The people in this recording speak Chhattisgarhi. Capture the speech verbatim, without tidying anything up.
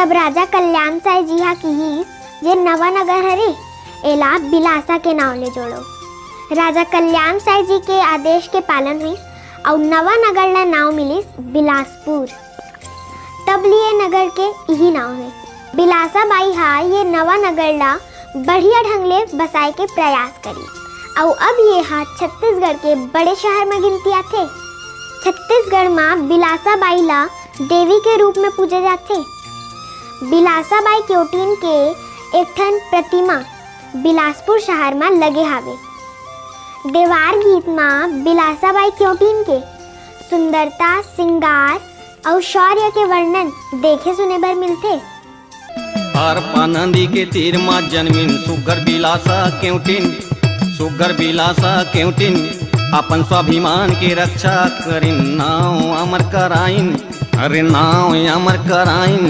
तब राजा कल्याण साय जी हा किहिस, जे नवा नगर हरे, एला बिलासा के नांव ले जोड़ो। राजा कल्याण साय जी के आदेश के पालन हुई अउ नवा नगर ला नांव मिलिस बिलासपुर। तब ले ये नगर के इही नांव हे। बिलासा बाई हा ये नवा नगर ला बढ़िया ढंग ले बसाए के प्रयास करी अउ अब ये हा छत्तीसगढ़ के बड़े शहर म गिनती आथे। छत्तीसगढ़ म बिलासा बाई ला देवी के रूप में पूजे जाथे। बिलासा बाई क्योटिन के एक ठन प्रतिमा बिलासपुर शहर म लगे हावे। देवार गीत म बिलासा बाई क्योटिन के सुंदरता, श्रृंगार अउ शौर्य के वर्णन देखे सुने बर मिलथे। अरपा नदी के तीर म जनमिन सुग्घर बिलासा केवटिन, सुग्घर बिलासा केवटिन, अपन स्वाभिमान के रक्षा करिन, नाव अमर कराइन। अरे नाव अमर कराइन,